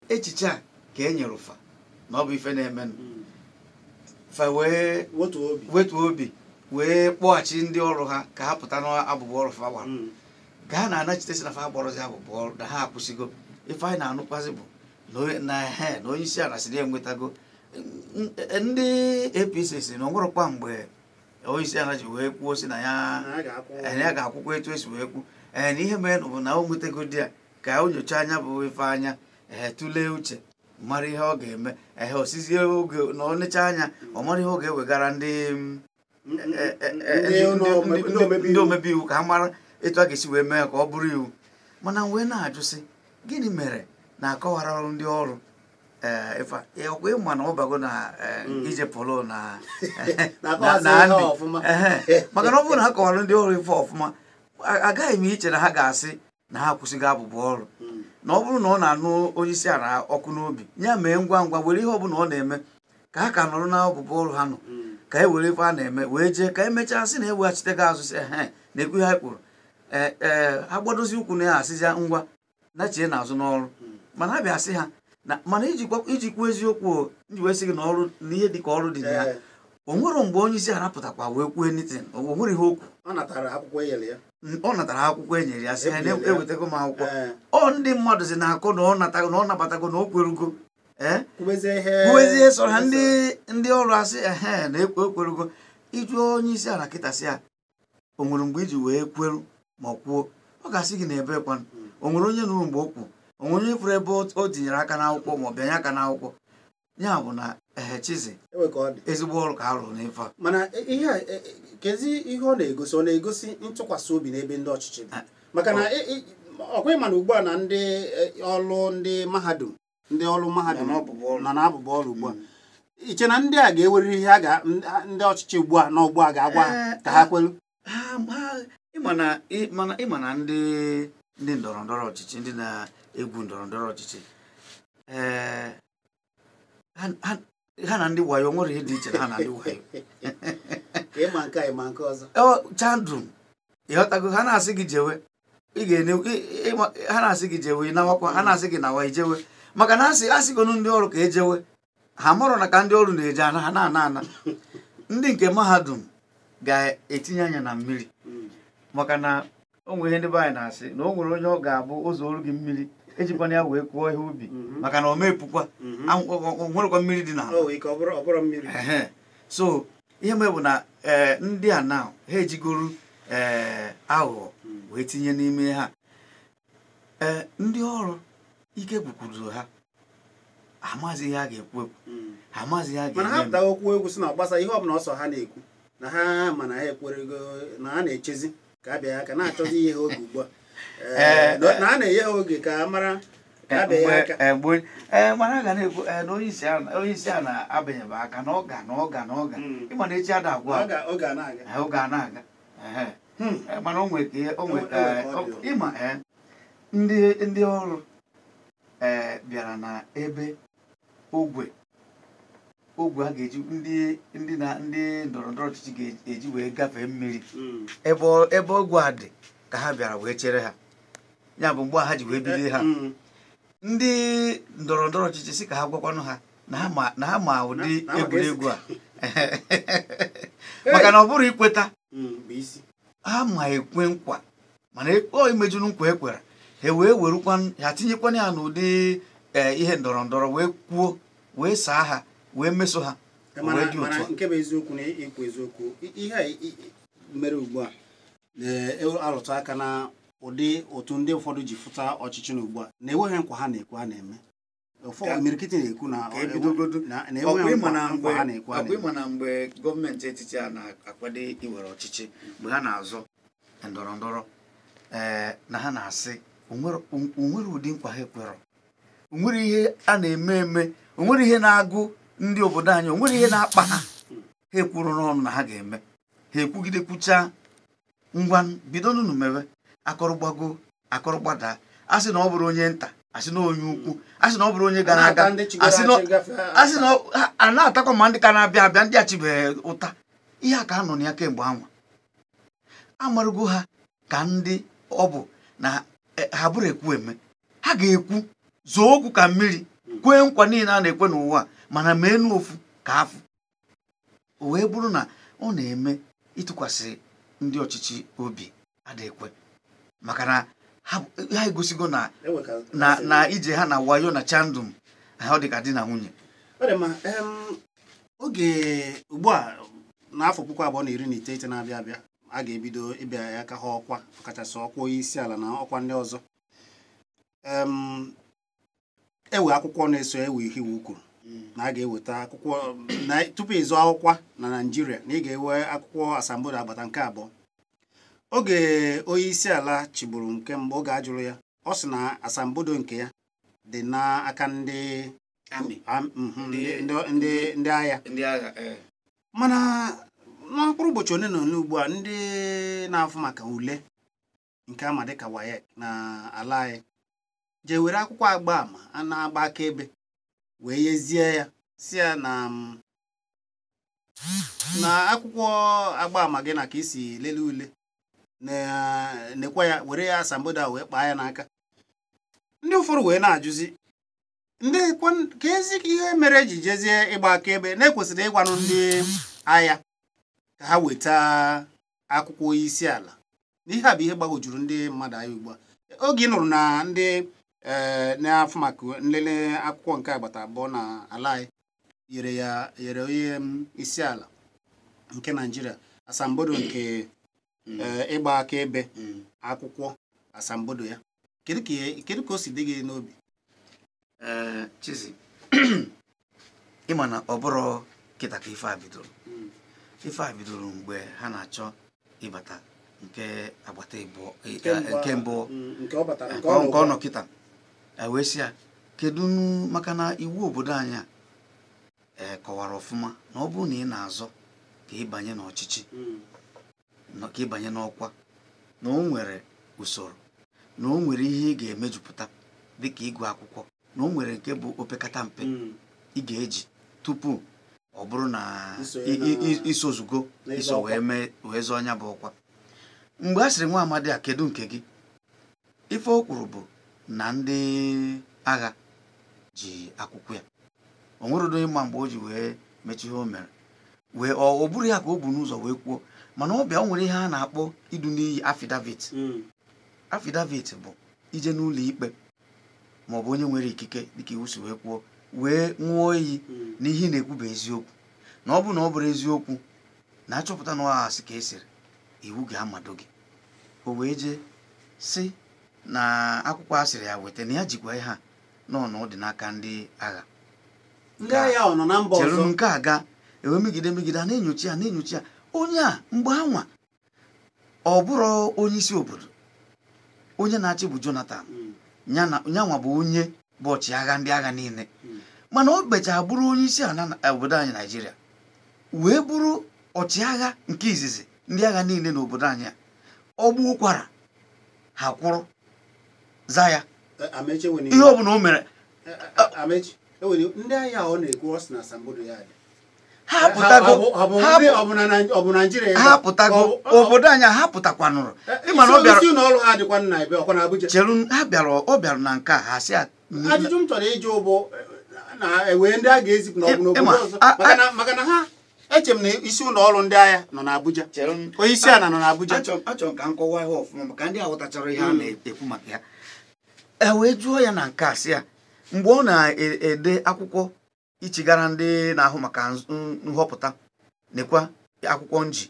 Echiche a ka e nyere ụfa na ọ bụ ife na-eme fa wee wetuo obi wee kpọghachi ndị ọrụ ha ka ha pụta n'abụbụ ọrụ fa gbara ka ha na-anachite si na fa gbọrọzi abụbụ ọrụ na ha akwụsịgo. Ife anyị na-anụkwazị bụ na onye isi ala si na enwetago ndị APC si na ọ nwerọkwa mgbe onye isi ala ji wee kwuo si na ya ga-akwụkwọ etu esi wee kwu. Ee, na ihe mere bụ na o nwetago di ya ka o nyocha anya bụ ife anya, ee, tụlee uche mara ihe ọ ga-eme. Ee, osizie oge na ọ necha anya ọ mara ihe ọ ga-ewegara ndị omebe iwu ka ha mara etu a ga-esi wee mee ka ọ bụrụ iwu. Mana wee na-ajụsị gịnị mere na akọwara ọrụ ndị ọrụ ọkwa ịma na ọ bago na ije polo na maka na ọ bụrụ na ha kọwara ndị ọrụ ife ọfụma, agaghị m iche na ha ga-asị na ha akwụsịgo abụbụ ọrụ. Na ọ bụrụ na ọ na-anụ onye isi ala ọkụ n'obi ya mee ngwa ngwa were ihe ọbụla ọ na-eme ka ha ka nọrọ na abụbụ ọrụ ha nọ, ka e were ife a na-eme wee jee ka emechaa sị na eweghachite gị azụ sị ehe na-ekwu ihe ha kwuru. Ee, ha gbadozi ụkwụ na ya asịzịa ngwa na chie n'azụ n'ọrụ. Mana ha bịa sị ha mana ijikwa eziokwu nji wee sị gị na ọrụ na ihe dị ka ọrụ dị na ya, o nwere mgbe onye isi ala pụtakwa wee kwuo anything, o nwere ihe okwu. Ọ natara akwụkwọ e nyere ya, ọ natara akwụkwọ e nyere ya sị ha ewetago m akwụkwọ. Ọ ndị mmadụ si na-akọ na ọ natago na ọ nabatago na o kwerugo. Ee, kwubezie sọrọ ha ndị ọrụ asị ehe na ekwerugo. Ịjụ onye isi ala kịta sị ya o nwere mgbe iji wee kweru ma ọ kwuo, ọ ga-asị gị na ebe kwanụ. O nwere onye nụrụ mgbe o kwu, o nwere onye fụrụ ebe o tinyere aka n'akwụkwọ ma ọ bịanye aka n'akwụkwọ. Ya bụ na ehe Chizi, ezigbo ọrụ ka a rụrụ n'ife a. Mana ihe a kezi ihe ọ na-egosi, ọ na-egosi ntụkwasị obi n'ebe ndị ọchịchị dị. Maka na ọkwa ịma na ugbu a na ndị ọrụ ndị mahadum ndị ọrụ mahadum nọ n'abụbụ ọrụ ugbu a, iche na ndị a ga-eweriri ihe a ga ndị ọchịchị ugbu a na ugbu a ga-agwa ka ha kwelu. Ịma na ndị ndọrọ ndọrọ ọchịchị, ndị na-egwu ndọrọ ndọrọ ọchịchị, ee, ha na ndị wayo nwere ihe dị iche na ha na ndị wayo. Chandrum ịghọtago, ha na-asị gị jewe, ha na-asị gị jewe ịnawakwa, ha na-asị gị nawa ijewe. Maka na asịgonu ndị ọrụ ka ejewe, ha marọ na ka ndị ọrụ na-eje ana ha na-ana ana. Ndị nke mahadum ga-etinye anya na mmiri, maka na o nwere ihe ndị be anyị na-asị na o nwere onye ọ ga-abụ ụzọ ọrụ gị mmiri ejikwana ya wee kụọ ihe ubi, maka na o mepụkwa nwerekwa mmiri dị n'ala. So ihe mere bụ na ndị a na ha ejigoro aghụghọ wee tinye n'ime ha. Ee, ndị ọrụ ike gwukwuru ha, amaghịzi ihe a ga-ekwu ekwu, amaghịzi ihe a ga-eme. Mana ha pụtara okwu egwu sị na ọgbasa ihe ọbụla ọsọ ha na-ekwu na ha mana ha ekwerego na ha na-echezi ka abịa aka na-achọzi ihe ha oge ugbu a, na a na-enye ha oge ka mara ka abịa ya aka. Ee, mana a ga na-ekwu na onye isi a na-abanyebe aka na ọ ga na ọ ga na ọ ga ịma na echi ada agwụ oge a na-aga. Mana o nwere ka ịma ndị ọrụ bịara na ebe ogwe a ga-eji ndị na ndị ndọrọ ndọrọ ọchịchị ga-eji wee gafee mmiri, ebe ogwe a dị ka ha bịara wee chere ha. Ya bụ mgbe ha ji wee bido ha ndị ndọrọ ndọrọ ọchịchị si ka ha gwakwanụ ha na ha ma ụdị egwuregwu a, maka na ọ bụrụ ikweta ha ma ekwe nkwa, mana ọ imejuru nkwa ekwere ha wee werukwa ha tinyekwana ya n'ụdị ihe ndọrọ ndọrọ wee kwuo wee saa ha wee meso ha. Mana nke bụ eziokwu na ikwu eziokwu, ihe a mere ugbu a na-arụtụ aka na ụdị otu ndị ụfọdụ ji fụta ọchịchị na ugbu a na-enweghị nkwa ha na-ekwu ha na-eme. Imirikiti na-ekwu na enweghị nkwa ha na-ekwu ha na-eme. Ịma na mgbe gọọmenti etiti a na-akwado iwere ọchịchị, mgbe ha na-azọ ndọrọ ndọrọ, na ha na-asị onwere ụdị nkwa ha ekwerọ, onwere ihe a na-eme eme, onwere ihe na-agụ ndị obodo anyị, onwere ihe na-akpa ha, ha ekwuru n'ọnụ na ha ga-eme. Ha ekwugide kwuchaa ngwa bido n'unu mewe akọrọgbago akọrọgbada, a sị na ọ bụrụ onye nta, asị na onye ukwu, asị na ọ bụrụ onye gara aga, asị na a na-atakwa ma ndị ka na-abịa abịa, ndị achibeghị ụta. Ihe a ka a nọ na ya kemgbe anwa. Amarugo ha ka ndị ọ bụ na ha bụrụ ekwu eme, ha ga-ekwu zoo okwu ka mmiri, kwee nkwa niile a na-ekwe n'ụwa, mana mee n'ofu ka afụ. O wee bụrụ na ọ na-eme ịtụkwasị ndị ọchịchị obi adịghị ekwe, maka na ha egosigo na na ije ha na wayo na chandum ha ọ dị ka di na nwunye. Oge ugbu a n'afọ 2019 na-abịa abịa a ga-ebido ịbịa ya ka ha ọkwa, ọkachasị ọkwa onye isi ala na ọkwa ndị ọzọ. Ewe akwụkwọ na-eso ewe ihe iwu kwuru na a ga-eweta akwụkwọ na tupu ịzụ akwụkwọ na Naịjirịa, na ị ga-ewe akwụkwọ asambodo agbata nke abụọ. Oge onye isi ala chịburu nke mbụ, oge a jụrụ ya, ọ sị na asambodo nke ya dị n'aka ndị ndị agha. Mana na mkpụrụ ụbọchị ole na ole ugbu a, ndị na-afụ maka ule nke ama dịka WAEC na ala anyị jee were akwụkwọ agba ama a na-agba akaebe wee yezie ya, si ya na akwụkwọ agba ama gị na ka isi lelee ule na-nekwa ya, were ya asambodo a wee kpaa ya n'aka. Ndị ụfọdụ wee na-ajụzi ndị ka ezi ihe mere eji jezie ịgba akaebe na-ekwesịrị ịgwanụ ndị agha ka ha weta akwụkwọ isi ala. N'ihe a bụ ihe gbagwojuru ndị mmadụ anya ugbu a. Oge ị nụrụ na ndị na-afụ maka nlele akwụkwọ nke agbata abụọ na ala anyị yere onye isi ala nke Naịjirịa asambodo nke ịgba akaebe akwụkwọ asambodo ya, kedu ka o si dị gị n'obi? Chizi, ịma na ọ bụrụ kịta ka ife a bidoro. Ife a bidoro mgbe ha na-achọ ịbata nke agbata nke mbụ nke ọ nọ kịta. Wee sị ya kedu maka na iwu obodo anyị a kọwara ọfụma na ọ bụrụ na ị na-azọ ka ịbanye n'ọchịchị, ka ịbanye n'ọkwa, na o nwere usoro, na o nwere ihe ị ga-emejupụta dịka ịgụ akwụkwọ, na o nwere nke bụ opekata mpe ị ga-eji tupu ọ bụrụ na isozugo iso wee mee wee zọọ anya bụ ọkwa. Mgbe a sịrị nwa amadi a kedu nke gị, ife o kwuru bụ na ndị agha ji akwụkwọ ya. O nwere udo ịma mgbe o ji wee mechie ihe o mere, wee ọ bụrụ ya ka o bu n'ụzọ wee kwuo. Mana ọ bịa o nwere ihe a na-akpọ idu n'iyi affidavit. Affidavit bụ ije n'ụlọ ikpe ma ọ bụ onye nwere ikike dịka iwu si wee kwuo wee ṅụọ iyi na ihe na-ekwu bụ eziokwu, na ọ bụ na ọ bụrụ eziokwu na achọpụta na ọ asị ka esiri, iwu ga-amado gị. O wee jee si na akwụkwọ a sịrị ya weta na ya jikwa ihe a nọ na ọ dị n'aka ndị agha. Ndị agha ọ nọ na mba ọzọ chere nke a ga ewe megide megide a na-enyocha ya na-enyocha ya. Onye a mgbe anwa ọ bụrụ onye isi obodo, onye na-achị bụ Jonathan, nyanwa bụ onye bụ ọchịagha ndị agha niile, mana o mechara bụrụ onye isi ala obodo anyị Naịjirịa, wee bụrụ ọchịagha nke izizi ndị agha niile n'obodo anyị a. Ọ gbuokwara ha kwụrụ za ya ihe ọ bụla o mere. Ha pụtago obodo anyị, ha pụtakwanụrụ. Cheru ha bịara, ọ bịara na nke a ha sị ajụjụ m chọrọ ịjụ bụ na ewee ndị a ga-ezipụ n'obodo ọzọ, maka na ha eche m na isi ụlọ ọrụ ndị agha nọ n'Abuja, onye isi ala nọ n'Abuja. Achọrọ m ka m kọwaa ihe ọfụma maka ndị aghọtachara ihe a na-ekwu maka ya. E wee jụọ ya na nke a sị ya mgbe ọ na-ede akwụkwọ ichigara ndị na-ahụ maka nhọpụta nekwa akwụkwọ nji,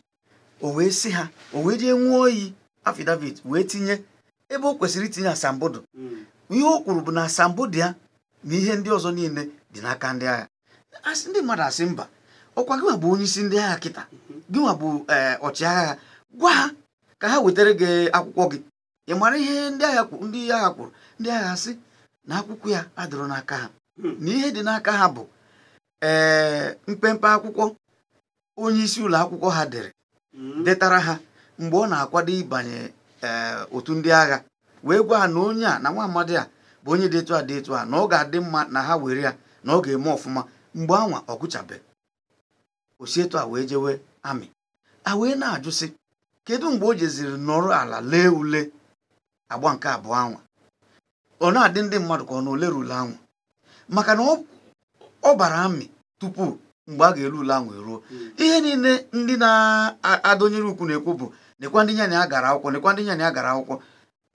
o wee sị ha, o wee jee ṅụọ iyi affidavit wee tinye ebe o kwesịrị itinye asambodo. Ihe o kwuru bụ na asambodo ya na ihe ndị ọzọ niile dị n'aka ndị agha. Ndị mmadụ asị mba, ọkwa gịnwa bụ onye isi ndị agha kịta, gịnwa bụ ọchịagha ha, gwa ha ka ha wetara gị akwụkwọ gị. Ị mara ihe ndị agha kwuru? Ndị agha sị na akwụkwọ ya adịrọ n'aka ha, na ihe dị n'aka ha bụ mpempe akwụkwọ onye isi ụlọ akwụkwọ ha dere detara ha mgbe ọ na-akwado ịbanye otu ndị agha, wee gwa ha na onye a na nwa amadi a bụ onye dị etu a dị etu a, na ọ ga-adị mma na ha were ya, na ọ ga-eme ọfụma. Mgbe anwa ọ gụchabe, o si etu a wee jewe amị. A wee na-ajụsị Kedu mgbe o jeziri nọrọ ala lee ule agba nke abụọ anwa? Ọ na-adị ndị mmadụ ka ọ na olere ule anwa, maka na ọ bara amị tupu mgbe a ga-elu ule ahụ eruo. Ihe niile ndị na-adọnyere ukwu na-ekwu bụ nekwa ndị nyanya ya gara akwụkwọ, nekwa ndị nyanya ya gara akwụkwọ.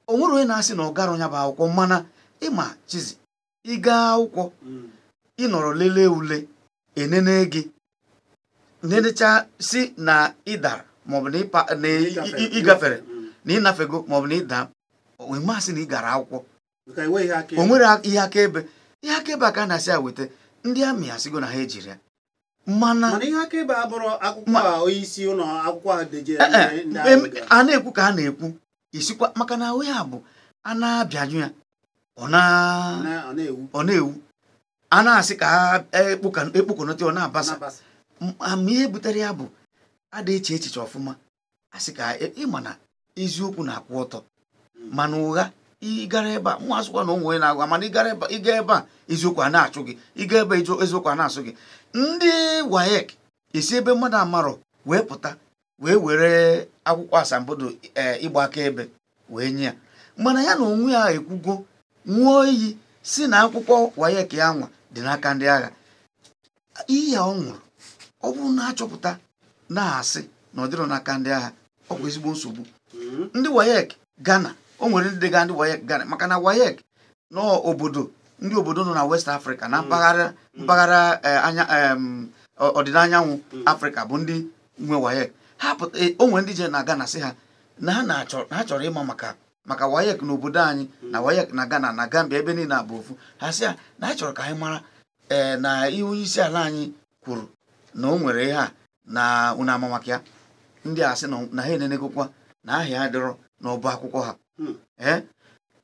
O nwere onye na-asị na ọ gara onye bụ akwụkwọ, mana ịma Chizi, ịga akwụkwọ ịnọrọ lelee ule enene gị nenecha si na ịdara maọbụ na ịgafere na ịnafego maọbụ na ịda, masị na ị gara akwụkwọ. O nwere ihe akaebe. Ihe akaebe a ka a na-asị ya weta, ndị amị asịgo na ha ejiri ya. Mana ihe akaebe abụrụ akwụkwọ a onye isi ụlọ akwụkwọ a deje a na-ekwu ka a na-ekwu isikwa, maka na onye a bụ a na-abịanyụ ya ọ na-ewu a na-asị ka ekpokọnọta ọ na-abasa. Ma ihe butere ya bụ ada eche echiche ọfụma, asị ka ịma na eziokwu na-akwụ ọtọ, mana ụgha ịgara ebe a mụ asụkwa na onwe onye na-agwa, mana ịga ebe a eziokwu a na-achụ gị, ịga ebe eziokwu a na-asụ gị. Ndị WAEC esi ebe mmadụ amarọ wee pụta wee were akwụkwọ asambodo ịgba akaebe wee nye ya, mana ya na onwe ya ekwugo ṅụọ iyi si na akwụkwọ WAEC ya nwa dị n'aka ndị agha. Iyi a ọ nwụrụ, ọ bụrụ na achọpụta na-asị na ọ dịrọ n'aka ndị agha, ọ bụ ezigbo nsogbu. Ndị WAEC Ghana, o nwere ndị dịga ndị WAEC Ghana, maka na WAEC n'obodo ndị obodo nọ na West Africa na mpaghara mpaghara anya ọdịda anyanwụ Afrịka bụ ndị nwe WAEC. Ha pụta, o nwere ndị je na Ghana sị ha na ha chọrọ ịma maka WAEC n'obodo anyị na WAEC na Ghana na Gambia ebe niile abụ ofu. Ha sị ya na ha chọrọ ka anyị mara na ihe onye isi ala anyị kwuru na o nwere ihe a na unu ama maka ya. Ndị a sị na ha enenegokwa na ahịa adịrọ n'ọba akwụkwọ ha.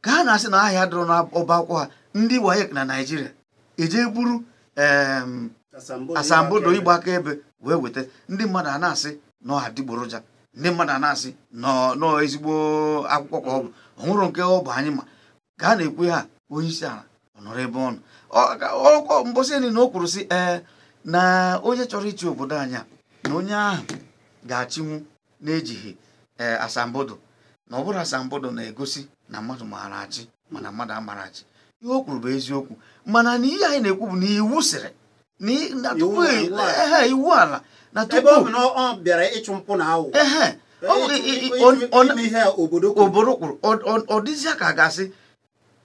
Ka ha na-asị na ahịa adịrọ n'ọba akwụkwọ ha, ndị WAEC na Naịjirịa eje buru asambodo ịgba akaebe wee weta. Ndị mmadụ a na-asị na ọ adịgboroja, ndị mmadụ a na-asị nọ ezigbo akwụkwọ ka ọ bụ, ọ nwụrụ nke ọ bụ anyị ma. Ka a na-ekwu ha, onye isi ala ọ nọrọ ebe ọ nọ mbọsị enyi na o kwuru sị na onye chọrọ ịchị obodo anyị na onye ahụ ga-achịnwu na-ejighị asambodo, na ọ bụrụ asambodo na-egosi na mmadụ maara achị mana mmadụ amara achị. Ihe o kwuru bụ eziokwu, mana na ihe anyị na-ekwu bụ na iwu sịrị na tupu iwu ala na tupu obodo kwuru ọ dịzịa ka a ga-asị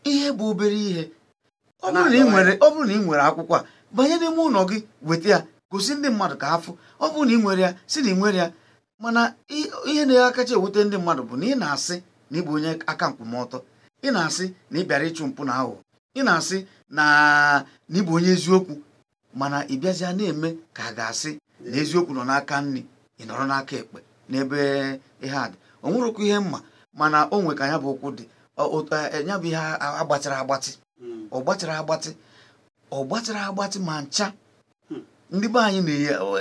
ihe bụ obere ihe. Ọ bụrụ na ị nwere akwụkwọ a, banye n'ime ụlọ gị weta ya gosi ndị mmadụ ka afụ. Ọ bụrụ na ị nwere ya, si na ị nwere ya. Mana ihe na-akacha ewute ndị mmadụ bụ na ị na-asị na ị bụ onye aka nkwụmọtọ, ị na-asị na ị bịara ịchụ mpụ na aghụghọ, ị na-asị na ị bụ onye eziokwu, mana ị bịazịa na-eme ka a ga-asị na eziokwu nọ n'aka nri, ị nọrọ n'aka ekpe n'ebe ihe a dị. O nwerekwa ihe mma, mana o nwe ka ya bụ ụkwụ dị, ya bụ ihe agbatịrị agbatị, ọ gbatịrị agbatị, ọ gbatịrị agbatị ma ncha. Ndị be anyị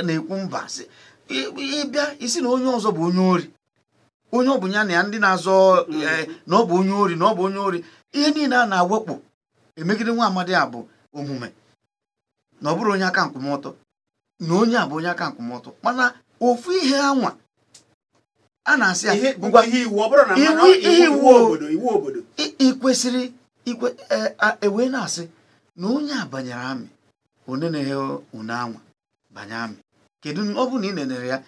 na-ekwu mba sị ịbịa isi na onye ọzọ bụ onye ori, onye ọ bụ ya na ya ndị na-azọ na ọ bụ onye ori, na ọ bụ onye ori. Ihe niile a na-awakpo emegide nwa amadi a bụ omume na ọ bụrụ onye aka nkwụmọtọ, na onye a bụ onye aka nkwụmọtọ. Mana ofu ihe anwa a na-asị ya ngwa iwu obodo ị kwesịrị ewee na-asị na onye a banyere amị, onye na-eghe une anwa banye amị, kedu ọ bụrụ na ị nenere ya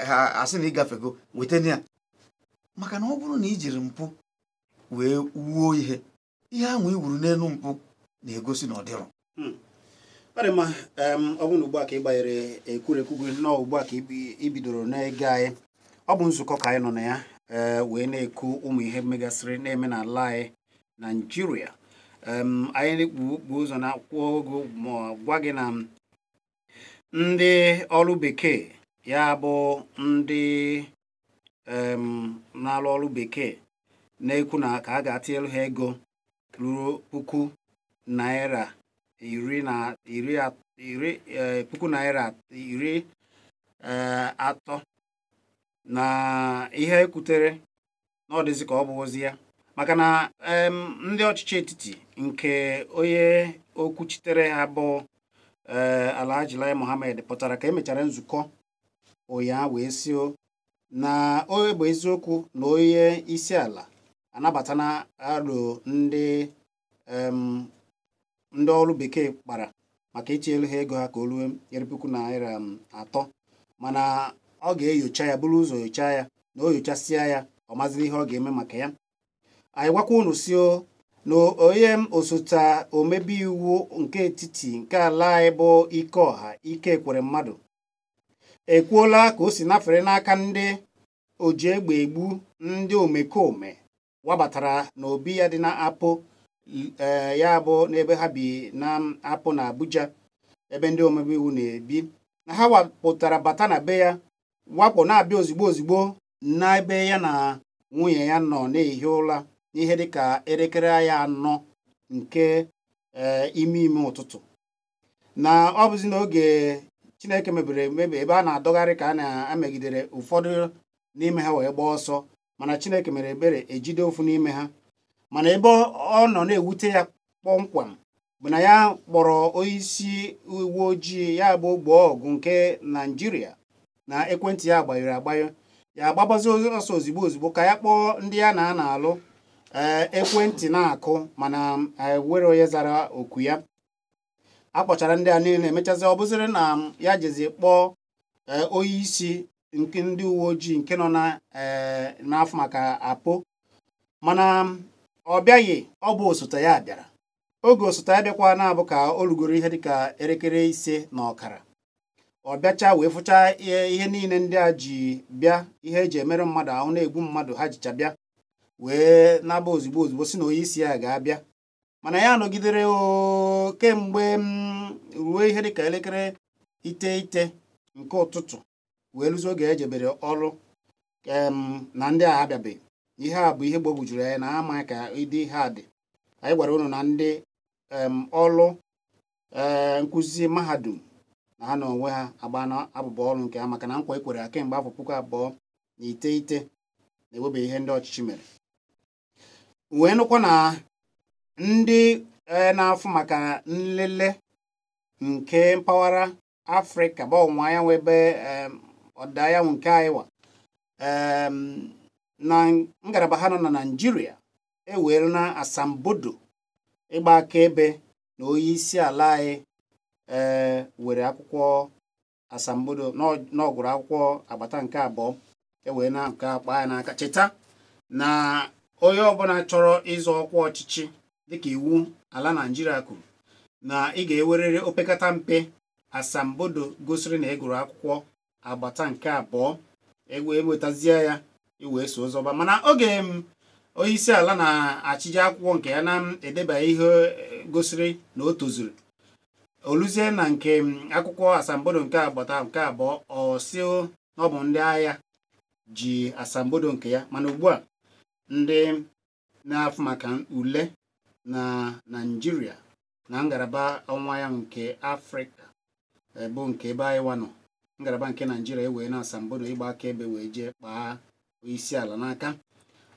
ha asị na ịgafego, weta ya. Maka na ọ bụrụ na ị jiri mpụ wee wuo ihe, ihe ahụ i wuru n'elu mpụ na-egosi na ọ dịrọ. Ọ dị mma. Ọ bụrụ na ugbu a ka ị gbanyere ekwurekwu gị, nọọ ugbu a ka ị bidoro na-ege anyị, ọ bụ nzukọ ka anyị nọ na ya wee na-ekwu ụmụ ihe megasịrị na-eme n'ala anyị Naijiria. Anyị bụ ụzọ na-akwụ ogo ma gwa gị na ndị ọrụ bekee, ya bụ ndị na-alụ ọrụ bekee na-ekwu na ka a ga-atinyelu ha ego ruru puku naira iri na iri puku naira iri atọ na ihe ekwutere na ọ dịzị ka ọ bụ ozi ya, maka na ndị ọchịchị etiti nke onye okwuchitere ha bụ Alhaji Lai Mohammed pụtara ka emechara nzukọ ụnyaahụ wee sị Na onye bụ eziokwu na onye isi ala anabata na aro ndị ndị ọrụ bekee kpara maka iche elu ha ego ha ka o ruo ₦3,000, mana ọ ga-enyocha ya, buru ụzọ nyocha ya, na o nyochasịa ya ọ maziri ihe ọ ga-eme maka ya. Anyị gwakwa unu si na onye osote omebe iwu nke etiti nke ala anyị bụ Ikeọha Ike Ekwere Mmadụ ekwuola ka o si nafere n'aka ndị oji egbe egbu ndị omekome wabatara n'obi ya dị na Apo, ya bụ n'ebe ha bi na Apo na Abuja, ebe ndị omebe iwu na-ebi, na ha wapụtara bata na be ya, wakpo na-abịa ozigbo ozigbo n'ebe ya na nwunye ya nọ na-ehi ụra n'ihe dịka elekere anya 4 nke ime ime ụtụtụ. Na ọ bụzi n'oge Chineke mebiri emebi ebe a na-adọgharị ka a na-emegidere ụfọdụ n'ime ha wee gbaa ọsọ, mana Chineke mere ebere ejide ofu n'ime ha. Mana ebe ọ nọ na-ewute ya kpọmkwem bụ na ya kpọrọ onyeisi uwe ojii ya bụ ogbo ọgụ nke Naịjirịa na ekwentị ya gbanyere agbanyụ, ya agbabazi ọsọ ozigbo ozigbo ka ya kpọọ ndị ya na na-alụ ekwentị na-akụ, mana were onye zara oku ya. A kpọchara ndị a niile, emechazi ọ bụziri na ya jezi kpọọ onye isi nke ndị uwe ojii nke nọ na n'afọ maka Apo, mana ọ bịaghị, ọ bụ osote ya bịara. Oge osote ya bịakwa na-abụ ka o rugoro ihe dịka elekere 5:30, ọ bịacha wee fụcha ihe niile ndị a ji bịa, ihe eji emere mmadụ ahụ na-egbu mmadụ ha jicha bịa, wee naba ozigbo ozigbo si na onye isi ya ga-abịa. Mana ya nọgidere kemgbe ruo ihe dịka elekere 9 nke ụtụtụ wee lụzi oge ejebere ọrụ na ndị a abịabeghị. Ihe a bụ ihe gbogbujuru ya na ama ka ịdị ihe a dị. Anyị gwara unu na ndị ọrụ nkụzi mahadum na ha na onwe ha agba na abụba ọrụ nke ha maka na nkwa ekwere ha kemgbe afọ 2009 na-ewebe ihe ndị ọchịchị mere. Wee nụkwa na ndị na-afụ maka nlele nke mpaghara Afrịka bụ ọnwụnwa anyanwụ ebe ọdịda anyanwụ nke anyịwa na ngalaba ha nọ na Naịjirịa ewere na asambodo ịgba akaebe na onye isi ala anyị were akwụkwọ asambodo n'ọgwụrụ akwụkwọ agbata nke 2 ewee na nke akpa ya n'aka. Cheta na onye ọbụla chọrọ ịzọ ọkwa ọchịchị dịka iwu ala Naịjirịa kwuru na ị ga-ewerere opekata mpe asambodo gosiri na ị gụrụ akwụkwọ agbata nke 2, ewetazie ya iwee so zọba. Mana oge onye isi ala na-achịje akwụkwọ nke ya na-edeba ihe gosiri na o tozuru, oluzie na nke akwụkwọ asambodo nke agbata nke 2, ọ sị na ọ bụ ndị agha ji asambodo nke ya. Mana ugbu a ndị na-afụ maka ule na Naịjirịa na ngalaba ọnwa ya nke Afrịka bụ nke ebe anyị nọ, ngalaba nke Naịjirịa ewee na asambodo ịgba akaebe wee jee kpaa isi ala n'aka.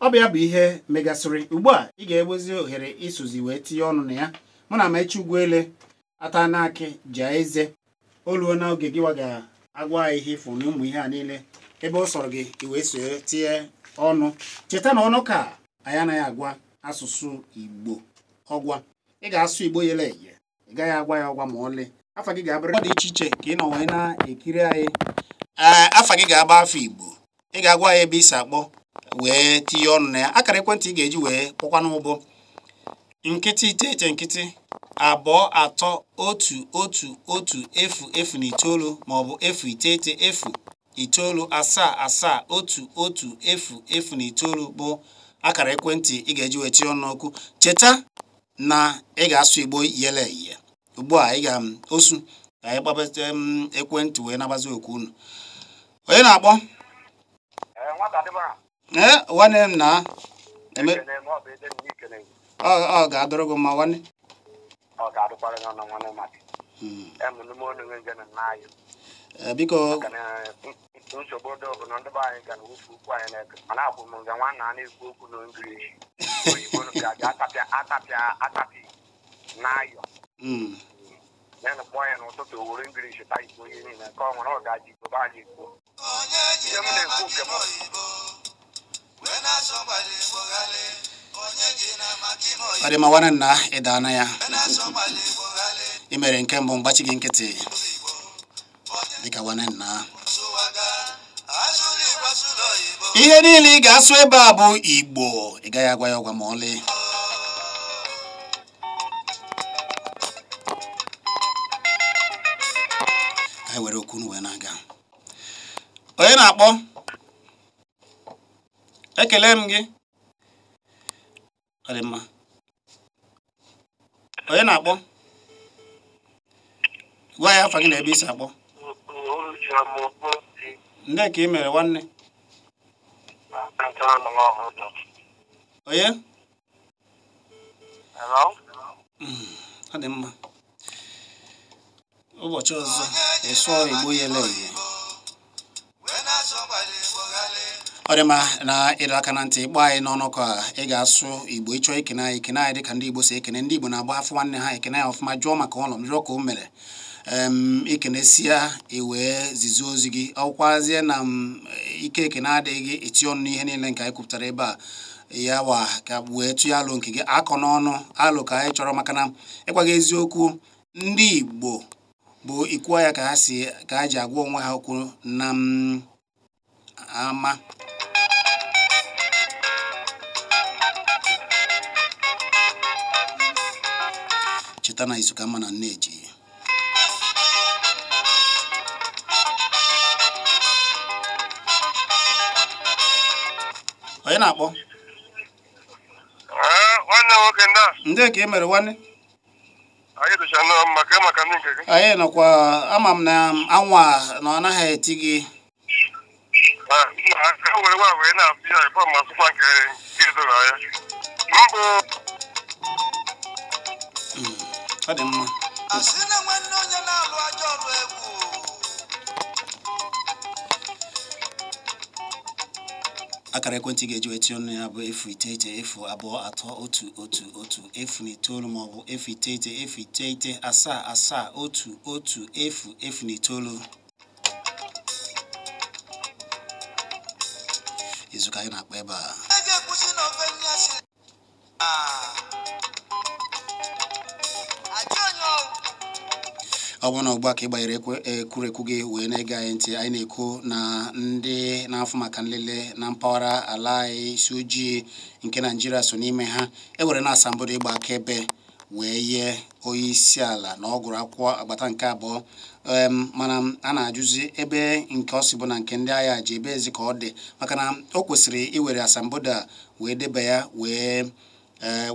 Ọ bụ ya bụ ihe megasịrị. Ugbu a ị ga-ewezi ohere ịsụzi wee tinye ọnụ na ya. Mụ na Amaechi Ugwuele ata n'akị jaa eze oluo n'oge gị ga-agwa anyị ihe ịfụ na ụmụ ihe a niile ebe ọ sọrọ gị i wee so tinye ọnụ. Cheta na ọnụ ka anyị anaghị agwa asụsụ Igbo ọgwa, ị ga-asụ Igbo yele eye, ị gaghị agwa ya ọgwa ma ọlị. Afa gị ga-abụrụ ọ dị iche iche ka ị nọ wee na-ekiri anyị. Afa gị ga-agba afọ Igbo, ị ga-agwa ya ebe i si akpọ wee tinye ọnụ na ya. Akara ekwentị ị ga-eji wee kpọkwa n'ụbọ 0 9 0 2 3 1 1 1 0 0 9 maọbụ 0 9 0 9 7 7 1 1 0 0 9 bụ akara ekwentị ị ga-eji wee tinye ọnụ n'okwu. Cheta na ị ga-asụ Igbo yele eye. Ugbu a ị ga-osu ka anyị gbabete ekwentị wee nabazi okwu unu. Onye na-akpọ? Nwanne m na ọ ga-adọrọ gị mma nwanne. Biko Ihe m na-ekwu nke m. Ọ dị mma nwanne nna, ịdaana ya. Ị mere nke mbụ mgbachi gị nkịtị dịka nwanne nna. Ihe niile ị ga-asụ ebe a bụ Igbo, ị gaghị agwa ya ọgwa ma ọlị. Ka anyị were okwu wee na-aga. Onye na-akpọ? Ekele m gị. Ọ dị mma. Onye na-akpọ? Gwa ya afa gị na ebe i si akpọ. Ndị ka ị mere nwanne? Onye? Ọ dị mma. Ụbọchị ọzọ ịsụọ Igbo yele eye. Ọ dị mma na ịdọ aka na ntị ịkpọ anyị n'ọnụkọ a, ị ga-asụ Igbo. Ịchọọ ekene anyị, ekene anyị dịka ndị Igbo si ekene. Ndị Igbo na-agba afọ nwanne ha ekene ya ọfụma, jụọ maka ụlọ, jụọ ka o mere. Ekenesia i wee zizie ozi gị. Ọkwazie na ike ekene adịghị gị, etinye ọnụ n'ihe niile nke anyị kwupụtara ebe a, ya wa ka wee tụnye alụ nke gị. Akọ n'ọnụ alụ ka anyị chọrọ, maka na ịgwa gị eziokwu, ndị Igbo bụ ikwu ya ka ha si ka ha ji agwa onwe ha okwu na ama. Cheta na izu ka mma na nneji. Onye na-akpọ? Nwanne nwoke ndị a. Ndị ka ị mere nwanne? Anyị dịcha nnọọ mma, ka maka ndị nke gị. Anyị nọkwa, ama m na anwa na ọ naghị eti gị. Ha were nwa wee na-asụ ya ịbụ ma asụkwa nke edoro ya. Mbụ. Ọ dị mma. Akara ekwentị ga-eji wee tinye ọnụ ya bụ 0 9 0 2 3 1 1 1 0 9 maọbụ 0 9 0 9 7 7 1 1 0 0 9. Izu ka anyị na-akpọ ebe a. Ọ bụrụ na ugbu a ka ị gbanyere ekwurekwu gị wee na-ege anyị ntị, anyị na-ekwu na ndị na-afụ maka nlele na mpaghara ala anyị isi ojii nke Naijiria so n'ime ha ewere na asambodo ịgba akaebe wee yie onye isi ala na ọ gụrụ akwụkwọ agbata nke abụọ. Mana a na-ajụzi ebe nke ọ si bụ na nke ndị agha ji ebe ezi ka ọ dị, maka na o kwesịrị iwere asambodo a wee deba ya wee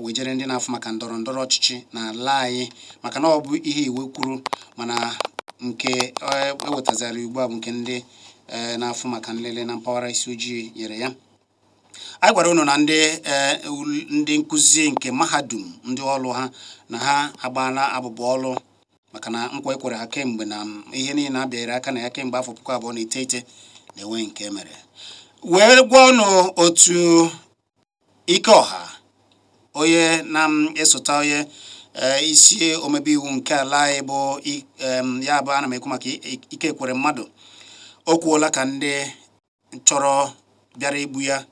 wejere ndị na-afụ maka ndọrọ ndọrọ ọchịchị n'ala anyị, maka na ọ bụ ihe iwu kwuru. Mana nke ewetazara ugbu a bụ nke ndị na-afụ maka nlele na mpaghara isi ojii nyere ya. Anyị gwara unu na ndị nkụzi nke mahadum, ndị ọrụ ha na ha agbaala abụbụ ọrụ, maka na nkwa ekwere ha kemgbe na ihe niile abịanyere aka na ya kemgbe afọ 2009 na-enwe nke mere. Wee gwa unu otu ike ọha onye na-esota onye isi omebe iwu nke ala anyị bụ ya bụ ana m ekwu maka Ike Ekwere Mmadụ, o kwuola ka ndị chọrọ bịara igbu ya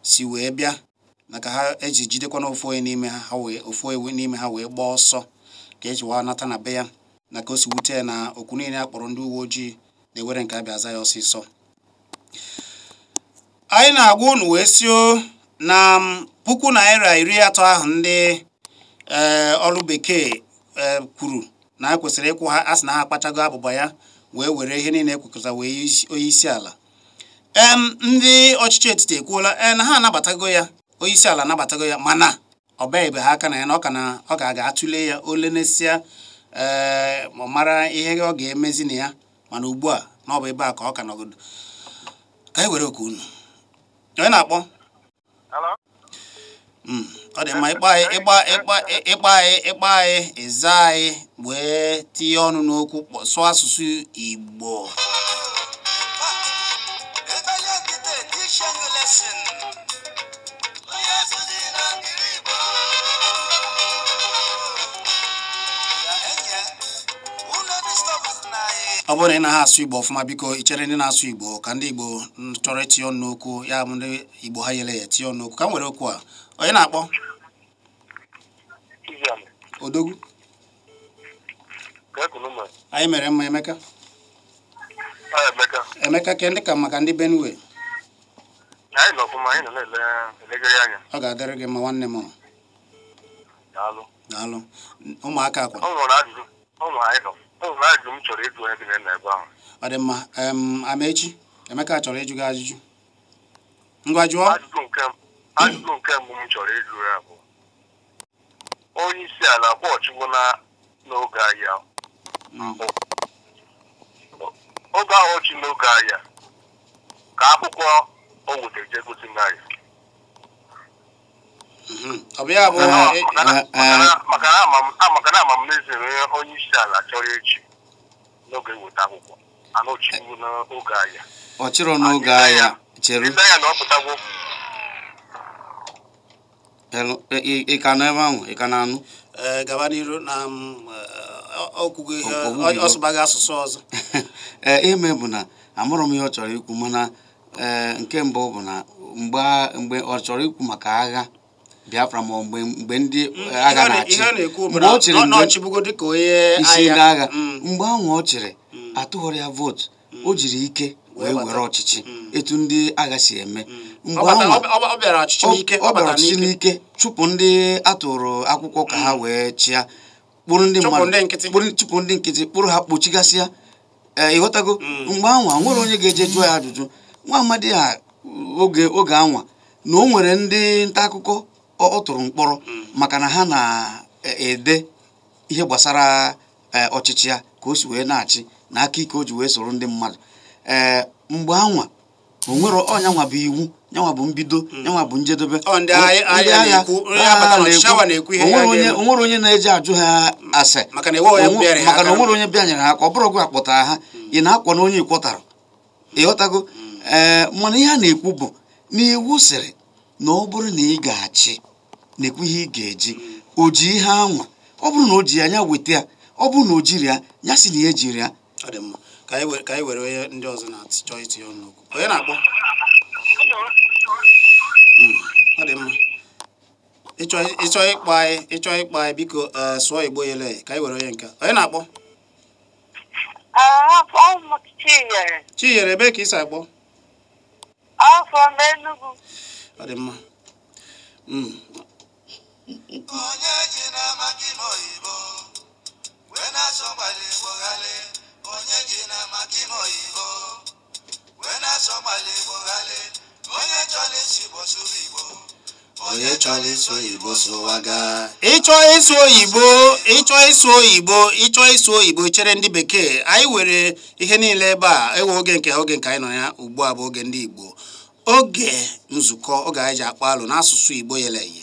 si wee bịa, na ka ha eji jidekwa na ofu onye n'ime ha wee ofu onye n'ime ha wee gbaa ọsọ ka eji wa nata na be ya, na ka o si wute ya na okwu niile a kpọrọ ndị uwe ojii na-ewere nke abịa aza ya ọsịsọ. Anyị na-agwa unu wee sio na ₦30,000 ahụ ndị ọrụ bekee kwuru na ha kwesịrị ịkwụ ha, a sị na ha akpachago abụba ya wee were ihe niile ekwekọta wee onye isi ala. Ndị ọchịchị etiti ekwuola na ha anabatago ya, onye isi ala anabatago ya, mana ọ bịaghịbe ha aka na ya na ọ ka na ọ ga atụle ya ole n'esịa ma mara ihe ọ ga-emezi na ya, mana ugbu a na ọ bụ ebe a ka ọ ka nọgodo. Ka anyị were oku unu. Onye na-akpọ? Ọ dị mma ịkpọ anyị ịza anyị wee tinye ọnụ n'okwu, sụọ asụsụ Igbo. Ọ bụrụ na ị naghị asụ Igbo ọfụma, biko ị chere ndị na-asụ Igbo ka ndị Igbo chọrọ itinye ọnụ n'okwu ya bụ ndị Igbo ha yele ya tinye ọnụ n'okwu. Ka m were okwu a. Onye na-akpọ? Odogwu. Anyị mere mma. Emeka. Emeka ke ndị ka maka ndị Benue. Ọ ga-adịrị gị mma nwanne m. Daalụ. Ụmụaka akwa. Ọ dị mma. Amechi, Emeka chọrọ ịjụ gị ajụjụ. Ngwa jụọ. Ajụjụ nke mbụ m chọrọ ịjụ ya bụ onye isi ala kwọchigbo n'oge ahịa. Oge ahụ ọchị n'oge ahịa ka akwụkwọ o wetere je gosi n'ahịa. Ọ bụ ya bụ maka na ama m n'ezie onye isi ala chọrọ echi n'oge weta akwụkwọ ana ochigbu n'oge ahịa. Ọ chịrọ n'oge ahịa chere. Ya na ọ pụtagwo. Ị ka nọ ebe ahụ, ị ka na-anụ? Gaba n'iru na okwugo ihe ọ sụbaghị asụsụ ọzọ. Ime bụ na amụrụ m ihe ọ chọrọ ikwu, mana nke mbụ bụ na mgbe ọ chọrọ ikwu maka agha Biafra ma mgbe ndị agha na-achị, mgbe ọ chịrị isi ndị agha, mgbe ahụ ọ chịrị atụghọrọ ya vootu, o jiri ike wee were ọchịchị etu ndị agha si eme. Mgbe ọ bịara ọchịchị n'ike chụpụ ndị atụrụ akwụkwọ ka ha wee chịa, kpụrụ ndị mmadụ, chụpụ ndị nkịtị, kpụrụ ha kpochigasịa. Ịghọtago? Mgbe anwa nwere onye ga-eje jụọ ya ajụjụ. Nwa amadi a oge anwa na o nwere ndị nta akụkọ ọ tụrụ mkpọrọ maka na ha na-ede ihe gbasara ọchịchị ya ka o si wee na-achị na aka ike o ji wee soro ndị mmadụ. Mgbe anwa o nwere ọnyanwa bụ iwu, nyanwa bụ mbido, nyanwa bụ njedebe. Onwere onye na-eji ajụ ha ase maka na onwere onye bịanyere ha ka ọ bụrụ gị akpọtara ha, ị na-akwa na onye ịkwọtara. Ịghọtago? Mana ihe a na-ekwu bụ na iwu sịrị na ọ bụrụ na ị ga-achị na-ekwu ihe ị ga-eji, o ji ihe anwa, ọ bụrụ na o ji ya ya weta ya, ọ bụrụ na o jiri ya ya sị na ya ejiri ya. Ọ dị mma. Ka anyị were onye ndị ọzọ na-achọ itinye ọnụ n'okwu. Onye na-akpọ? Ọ dị mma. Ịchọ ịkpọ anyị biko sụọ Igbo yele ka anyị were onye nke. Onye na-akpọ? Chinyere, ebee ka ị si akpọ? Ọ dị mma. Onye chọrọ ịsụ oyibo sụwaga. Ịchọ ịsụ oyibo, ịchọ ịsụ oyibo chere ndị bekee. Anyị were ihe niile ebe a ewe oge nke ha, oge nke anyị nọ ya ugbu a bụ oge ndị Igbo, oge nzukọ, oge anyị ji akpọ alụ n'asụsụ Igbo yele eye.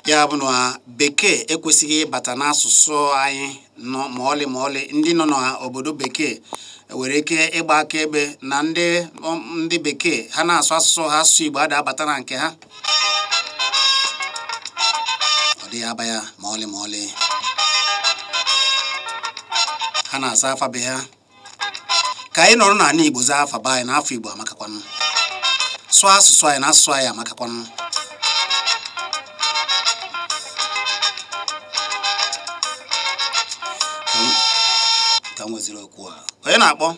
Ya bụ na bekee ekwesịghị ịbata n'asụsụ anyị ma ọlị ma ọlị. Ndị nọ n'obodo bekee nwere ike ịgba akaebe na ndị bekee ha na-asụ asụsụ ha, asụsụ Igbo ada abata na nke ha. Ọ dịghị aba ya ma ọlị ma ọlị. Ha na-aza afa be ha. Ka anyị nọrọ n'ala Igbo zaa afa be anyị na afọ Igbo amakakwanụ, sụọ asụsụ anyị na asụsụ anyị amakakwanụ. Ka m nweziri okwu a. Onye na-akpọ?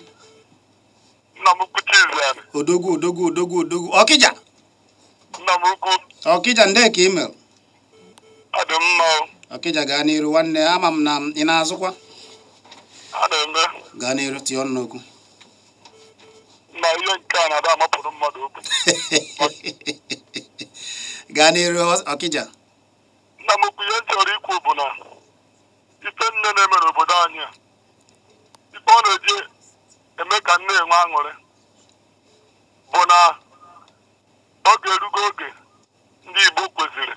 Odogwu, odogwu, odogwu, odogwu. Ọkịja. Ọkịja, ndị ka email. Ọkịja, gaa n'iru nwanne, ama m na ị na-azụkwa. Gaa n'iru tinye ọnụ n'okwu. Gaa n'iru Ọkịja. Nna m ukwu, ihe m chọrọ ikwu bụ na ife nne na-eme n'obodo anyị a, ife ọ na-eji eme ka nne enwe aṅụrị bụ na oge erugo oge ndị Igbo kwesịrị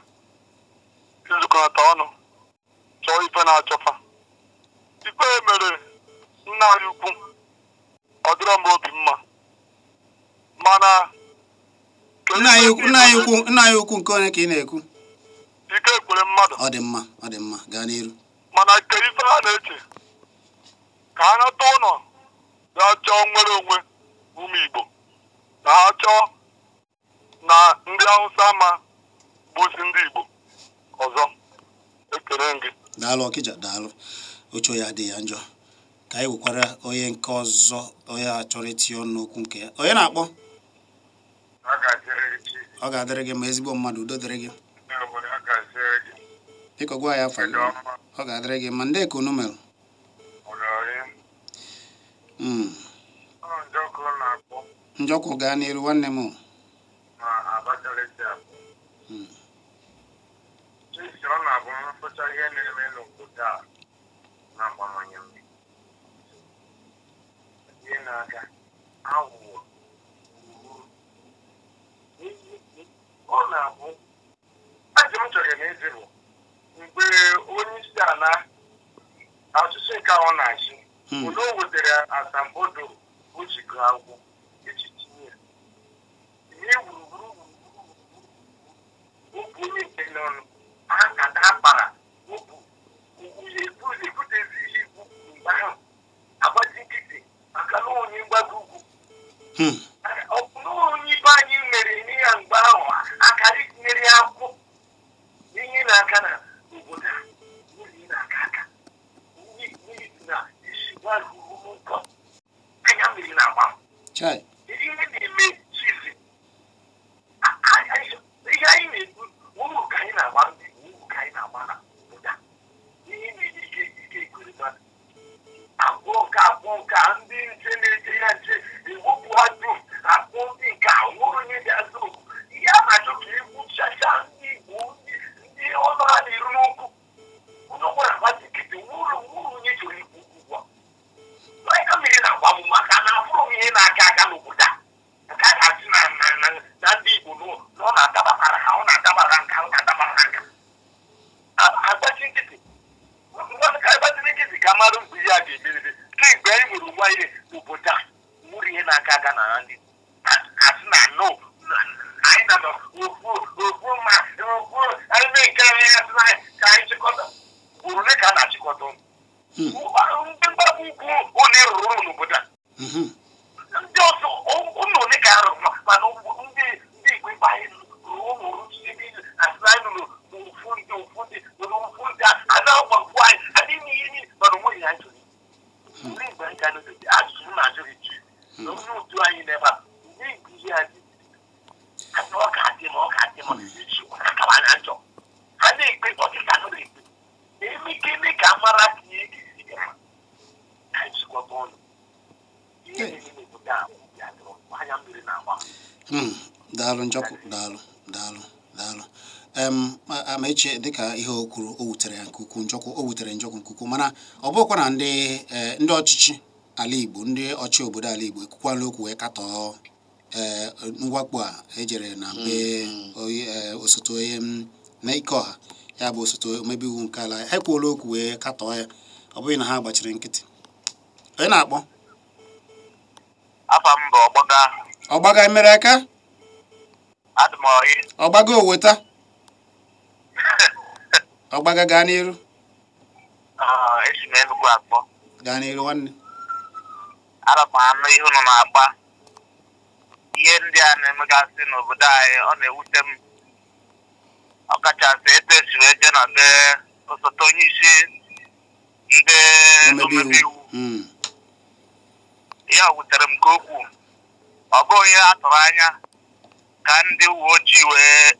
izukọta ọnụ chọọ ife na-achọfa. Ife mere nna anyị ukwu ọ dịrọ m obi mma, mana nna anyị ukwu nke onye ka ị na-ekwu? Ike kwere mmadụ. Ọ dị mma, ọ dị mma, gaa n'iru. Mana nke ife ha na-eche Ka ha nata ụlọ bịa chọọ nnwere onwe ụmụ Igbo, na ha chọọ na ndị Hausa ma gbusi ndị Igbo ọzọ. Ekele gị. Daalụ Ọkịja, daalụ. Oche ya adịghị ya njọ. Ka anyị nwekwara onye nke ọzọ, onye a chọrọ itinye ọnụ n'okwu nke ya. Onye na-akpọ? Ọ ga-adịrị gị ma ezigbo mmadụ, udo dịrị gị. Biko gwa ya afa gị. Ọ ga-adịrị gị ma ndị ka unu mere. Njọkụ gaa n'iru nwanne m. Mgbe onye isi ala ọchịchị nke ọ na-achị, udo wetara asambodo o ji gụọ akwụkwọ iji tinye ya. Ihe gburugburu okwu onye nke n'ọnụ akata akpara okwu ebutezi ihe ikwu mgbe ahụ agbaji nkịtị maka na onye mgbago ugwu. Ọ bụ na onye ibe anyị mere n'ihe mgbe ahụ akara itinyere ya akwụkwọ ihe na-aka na obodo a mmiri na-aka aka mmiri na isi gbarụrụ nkọ anya mmiri na-agba m. Ihe na-eme chizi ihe anyị na-ekwu uru ka anyị na-agba ndị uru ka anyị na-agba na obodo a. Ihe na-eme ike ike ekwere mmadụ abụọ nke abụọ nke a ndị nche na-eche ya nche ewepụ ha dum abụọ ndị nke a nwụrụ onye dị azụ okwu ihe a na-achọ ka egbuchacha ndị Igbo ndị ọnụ ha na-eru n'okwu onye ọbụla agbaji nkịtị nwụrụ nwụrụ onye chọrọ ikwu okwu ugbu a. Anya mmiri na-agba m maka na afụrụ m ihe na-aga aga n'obodo a nke a ga-asị na na ndị Igbo na ọ na-adabara ha ọ na-adabara nka ọ na-adabara ha nka agbaji nkịtị ka agbaziri nkịtị ka mara mgbe ihe a ga-emeriri kemgbe anyị nwere nwa ihe n'obodo a nwụrụ ihe na-aga aga na ndị asị na no anyị na okwu okwu ma okwu anyị mee nke anyị asị na ka anyị chịkọta ugboro ole ka a na-achịkọta ụnụ ndị mgbagwo ugwu ole rụrụ ụlọ n'obodo a ndị ọzọ ụlọ ole ka a rụrụ mana ndị ndị Igbo ibe anyị rụrụ ụlọ ebe asị na anyị nụrụ ofu ndị ofu ndị nwere ofu ndị a na-agbagbu anyị adịghị ihe niile mana onweghị anyị chọrọ ndị mgbe anyị ga-anọgide ajụjụ m na-ajụ gị chi na onye otu anyị n'ebe a ndị mgbe ihe a dị asị ọ ga-adị ma ọ ga-adị ma iji akaba anya njọ ha na-ekpe ọdịka nọ na-ekpe emekene ka mara ka ihe ga-esi dị mma ka anyị chịkọta ọnụ ihe na-eme n'obodo a obi adịrọ anya mmiri na-agba m. Daalụ Njọkụ, daalụ daalụ daalụ. Amaechi dịka ihe o kwuru o wutere ya nke ukwuu. Njọkụ o wutere Njọkụ nke ukwuu, mana ọ bụghịkwa na ndị ndị ọchịchị ala Igbo ndị ọchị obodo ala Igbo ekwukwala okwu wee katọọ mwakpo a ejere na be osote onye na ike ọha ya bụ osote omebe iwu nke ala ha ekwuola okwu wee katọọ ya. Ọ bụghị na ha gbachiri nkịtị. Onye na-akpọ? Afa m bụ Ọgbaga. Ọgbaga mere aka? Adị m oyi. Ọgbaga oweta. Ọgbaga gaa n'iru. Esi m Enugu akpọ. Gaa n'iru nwanne. Ana m anụ ihe unu na-akpa. Ihe ndị a na-emegasị n'obodo anyị ọ na-ewute m. Ọkachasị etu esi wee jee na be osote onye isi ndị omebe iwu. Ya wutere m nke ukwuu. Ọ bụghị ihe a tụrụ anya ka ndị uwe ojii wee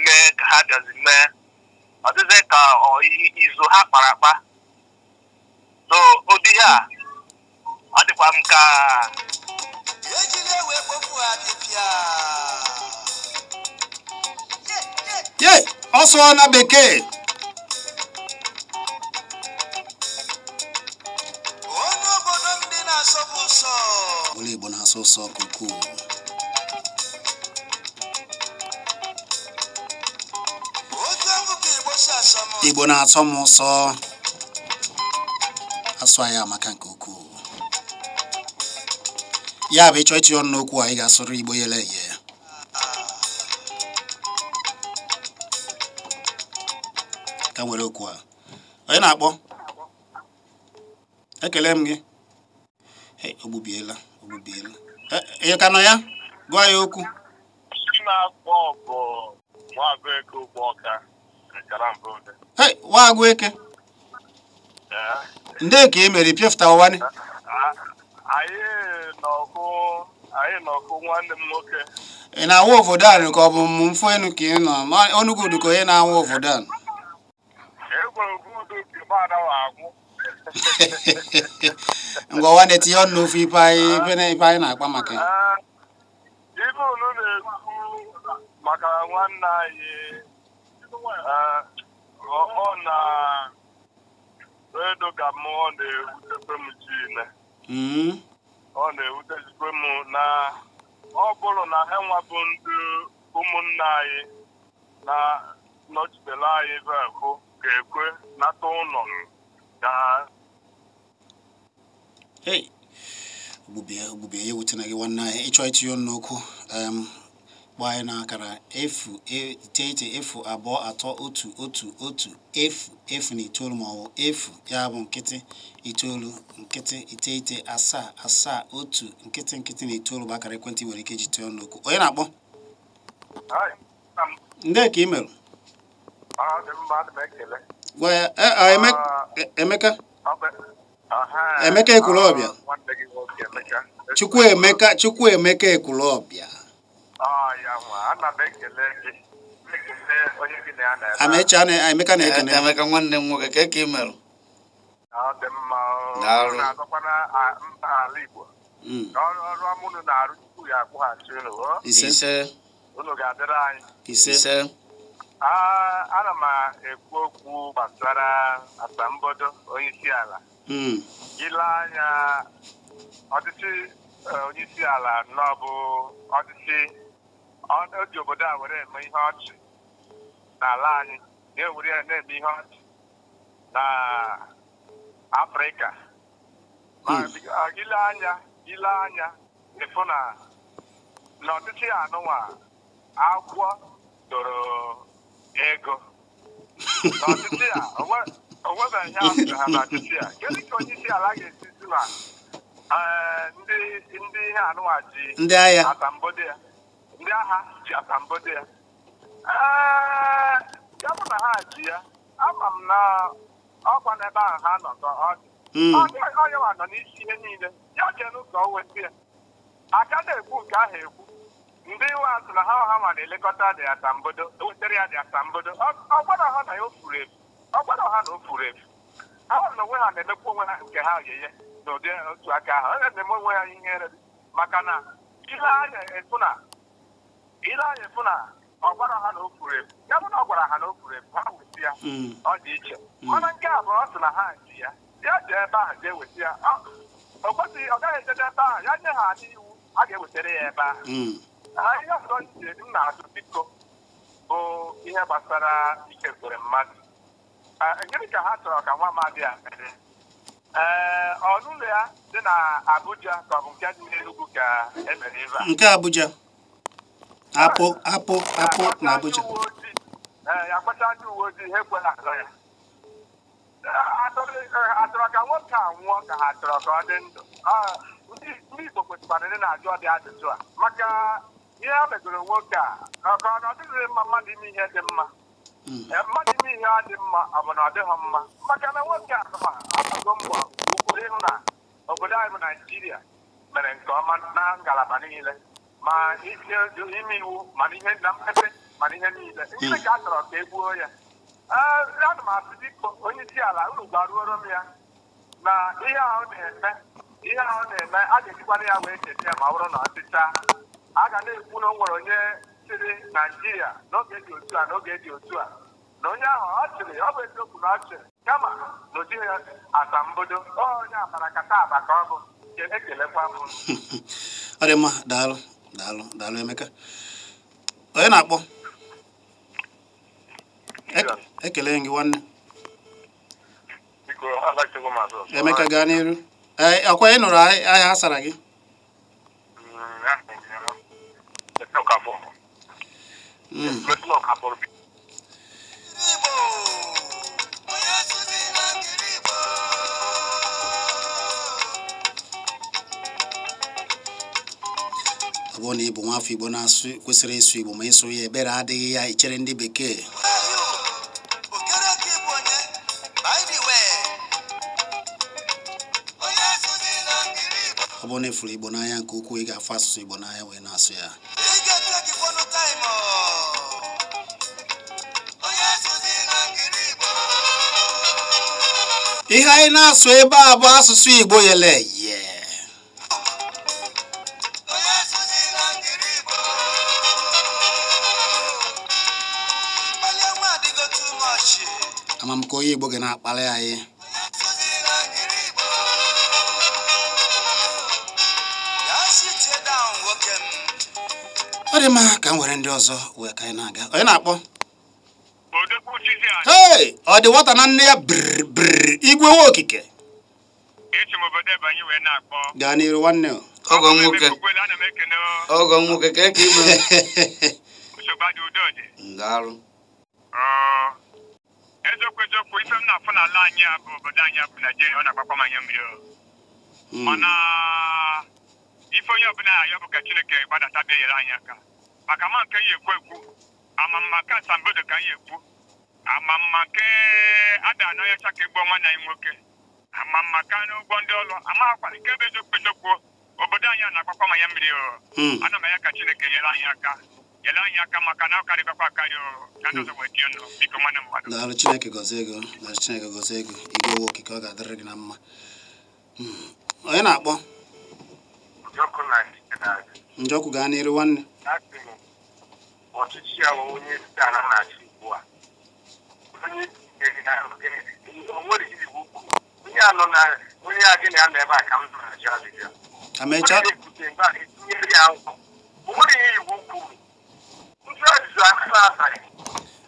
mee ka ha bịazi mee. Ọ dịzị ka izu ha kpara akpa. So ụdị ihe a ọ dịkwa m ka ye ọ sụọ na bekee. Olu Igbo na-asụ ụsọ nke ukwuu. Igbo na-atọ m ụsọ, asụ anyị amaka nke ukwuu. Ya bụ ịchọ itinye ọnụ n'okwu a, ị ga-asụrụ Igbo yele eye. Ka nwere okwu a. Onye na-akpọ? Ekele m gị. Ogbubiela. Ị ka nọ ya? Gwa ya okwu. Hey, Nwagweke. Ndị ka ị mere pịafụta ụwanị? Anyị nọkụ nwanne m nwoke. Ị na-awụ obodo a ka ọ bụ m mfụ enu ka ị nọ? Onugbu dị ka onye na-awụ obodo a. Ngwa nwanne, tinye ọnụ n'ofe ife anyị na-akpa maka ya. Ife unu na-ekwu maka nwanne anyị, ọ na edo ka m ọ na-ewutekwe m chine. Ọ na-ewutezikwe m na ọ bụrụ na ha nwa bụ ndị ụmụnne anyị na nọchitere anyị bụ ga-ekwe nata ụlọ ka ogbubie ya ewutena gị nwanne anyị. Ịchọ itinye ọnụ n'okwu, gbaa anyị n'akara 0 9 0 2 3 1 1 1 0 0 9 ma ọ bụ 0 ya bụ 0 9 0 9 7 7 1 0 0 9 bụ akara ekwentị nwere ike iji tinye ọnụ n'okwu. Onye na-akpọ? Ndị ka ị merụ? Gwa ya. Emeka. Emeka Ekwulọbịa. Chukwuemeka Ekwulọbịa. Amecha Emeka na-ekene. Emeka nwanne m nwoke, ka ị merụ? Ise. Ise. Ana m ekwu okwu gbasara asambodo onye isi ala. Ile anya ọchịchị onye isi ala nọ bụ ọchịchị o ji obodo a were eme ihe ọchị n'ala anyị, na-ewere ya na-eme ihe ọchị na Afrịka. Ile anya ịfụ na n'ọchịchị anụnwa agwọ doro ego n'ọchịchị a, onwebeghị ihe asịrị ha n'ọchịchị a. Kedu ka onye isi ala ga-esi si na ndị ihe anụnwa ji ndị agha asambodo ya, ndị agha ji asambodo ya? Ya bụ na ha ji ya, ama m na ọkwa n'ebe ahụ ha nọ ka ọ dị. Onye nwa nọ n'isi ihe niile, ya jee n'ụzọ o weta ya. Aka na-ekwu nke ahụ ekwu. Ndị iwe asị na ha ọha ma na-elekọta dị asambodo, ewetara ya dị asambodo. Ọ gwara ha na ya o furu efu. Ọ gwara ha na o furu efu. Ha na onwe ha na-emekwa onwe ha nke ha oyeye n'ụdị otu aka ahụ. Ha na-eme onwe ha ihere maka na ile anya efu na ọ gwara ha na o furu efu. Ya bụ na ọ gwara ha na o furu efu, ha weta ya. Ọ dị iche. Mana nke a bụ ọ sị na ha ji ya. Ya jee ebe ahụ jee weta ya. Ọ kwesịghị, ọ gaghị ejede ebe ahụ. Ya nye ha n'iwu, a ga-ewetara ya ebe ahụ. Ihe ọzọ m na-atụ biko bụ ihe gbasara ike kwere mmadụ. Gịnị ka ha chọrọ ka nwa amadi a mere? Ọnụụlọ ya dị na Abuja ka ọ bụ nke dị n'Enugu ka e mere ebe a? Nke Abuja. Apụ na Abuja. Ya kpacha ndị uwe ojii ha ekwela azọ ya. Atọrọ ka nwoke a nwụọ ka ha chọrọ ka ọ dị ndụ? Ndị Igbo kwesịkwara ndị na-ajụ ọdị ajụjụ a maka ihe a megoro nwoke a, ka ọ dịghị mma mmadụ ime ihe dị mma. Mmadụ ime ihe ọ dị mma ọ bụ na ọ dịghị mma, maka na nwoke a agbago mbọ ukwuru ịhụ na obodo anyị bụ Naijiria mere nke ọma na ngalaba niile, ma ime iwu mana ihe na mmepe mana ihe niile. Ndị ka a chọrọ ka e gbuo ya. Ana m asị biko onye isi ala unu gwaruoro m ya na ihe ahụ na-eme a ga-ejikwara ya wee cheta ya ma ọ bụrụ na ọchịcha a ga na-ekwu na o nwere onye chịrị Naijiria n'oge dị otu a n'oge dị otu a na onye ahụ ọ chịrị, ọ bụ eziokwu na ọ chịrị, kama na o jighị asambodo. Onye akpara kata aba ka ọ bụ. Ekelekwa m. Ọ dị mma, daalụ daalụ Emeka. Onye na-akpọ? Ekele gị nwanne. Emeka gaa n'iru. Ọkwa ị nụrụ ahịa a sara gị? Ọ bụrụ na ị bụ nwafọ Igbo na-asụ kwesịrị ịsụ Igbo ma ịsụ ya ebere adịghị ya, ichere ndị bekee. Ọ bụrụ na ịfụrụ Igbo n'anya nke ukwuu, ị ga-afụ asụsụ Igbo n'anya wee na-asụ ya. Ihe anyị na-asụ ebe a bụ asụsụ Igbo yele ye. Ama m ka onye Igbo ga na-akpali anyị. Ọ dị mma ka m were ndị ọzọ wee ka anyị na-aga. Onye na-akpọ? Hey, ọ dị nwata na nne ya brr brr igwe nwa okike. Gaa n'iru nwanne. Ọgọ nwoke. Ọgọ nwoke ka eke ime. Ndalụ. Eziokwu eziokwu ife m na-afụ n'ala anyị a bụ obodo anyị bụ Naijiria, ọ na-agbakwa m anya mmiri. Mana ife onye ọbụla ayọ bụ ka Chineke gbadata bịa nyere anyị aka. Maka ma nke ya ekwu ekwu, ama mma nke asambodo ka anyị ekwu, ama mma nke ada anọ ya chaka egbuo nwanne anyị nwoke, ama mma ka n'ụgwọ ndị ọlụ, amaghakwa nke bụ eziokwu eziokwu, obodo anyị a na-agbakwa m anya mmiri. Ana m ya ka Chineke nyere anyị aka. Nyere anyị aka maka na ọ karịbakwa akarị ka ndị ọzọ wee tie nọ. Biko nwanne mmadụ. Daalụ, Chineke gọzie ego. Daalụ, Chineke gọzie ego. Igwe nwa okike, ọ ga-adịrị gị na mma. Onye na-akpọ? Njọkụ, gaa n'iru nwanne. Ọchịchị ya onye isi ala na-achị ugbu a. Onye onye a gị na ya nọ ebe a ka m na-ajụ ajụjụ. Amecha.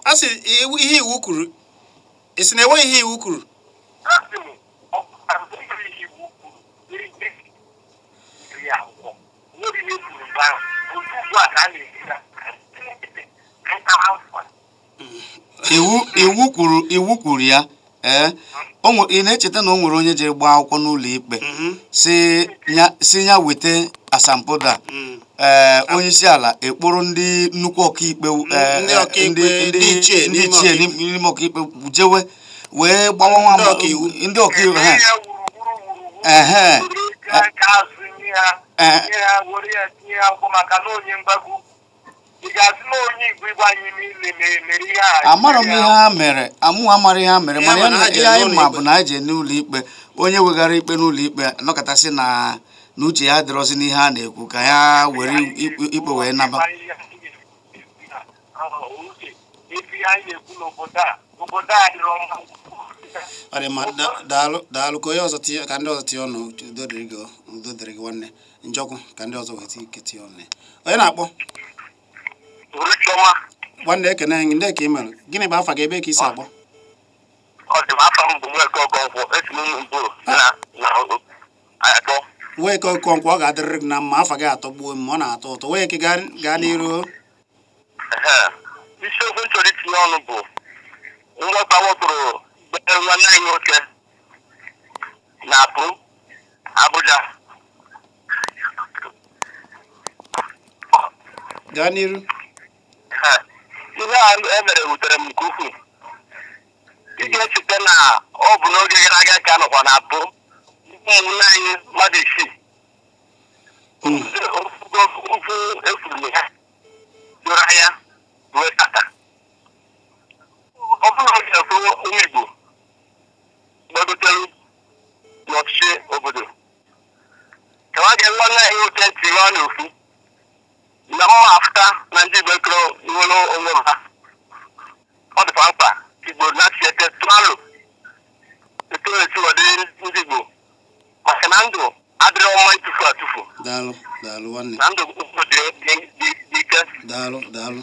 A sị ihe iwu kwuru, ị sị na enweghị ihe iwu kwuru. Iwu kwuru ya. Ee, ị na-echeta na o nwere onye jere gbaa akwụkwọ n'ụlọ ikpe si ya weta asambodo. Ee, onye isi ala ekporo ndị nnukwu ọkaikpe ndị ichie n'ime ọkaikpe jewe wee gbawa nwa ndị ọkaiwu ha. Ehe. Amara m ihe ha mere, amụ amara ihe ha mere, mana ihe anyị ma bụ na anyị jee n'ụlọ ikpe, onye wegara ikpe n'ụlọ ikpe nọkọtasị na n'uche ya adịrọzi n'ihe a na-ekwu ka ya were ikpe wee naba. Ọ dị mma, daalụ ka onye ọzọ tinye, ka ndị ọzọ tinye ọnụ. Udo dịrị gị, udo dịrị gị nwanne. Njọkụ, ka ndị ọzọ wee ike tinye ọnụ. Onye na-akpọ? Nwanne, ekene gị, ndị ka ị mere. Gịnị bụ afa gị, ebe ka isi akpọ? Nweke Okonkwo, ọ ga-adịrịrị gị na mma. Afa gị atọgbuo m, ọ na-atọ ụtọ. Nweke, gaa n'iru. Isiokwu m chọrọ itinye ọnụ bụ nghọta wepụrụ nwanne anyị nwoke na-apụ Abuja. Gaa n'iru. Ihe a emere wutere m nke ukwuu. Ị ga-echeta na ọ bụ n'oge gara aga ka a nọkwa na-apụ ụmụnne anyị mmadụ isii. Ofu efuru ya doro anya ruo tata. Ọ bụrụ na ọ ga-efu ụmụ Igbo gbagotere n'ọchịchị obodo, ka ọ ga-enwe nwanne anyị nwoke ntị ọ na-ofu na mma afụta na ndị Igbo kụrụ nwere onwe ha. Ọ dịkwa mkpa Igbo na-achịete tụalụ etu esi wede ndị Igbo, maka na ndụ adịrọ mma ịtụfu atụfu. Daalụ, daalụ nwanne. Na ndụ dị ike. Daalụ, daalụ.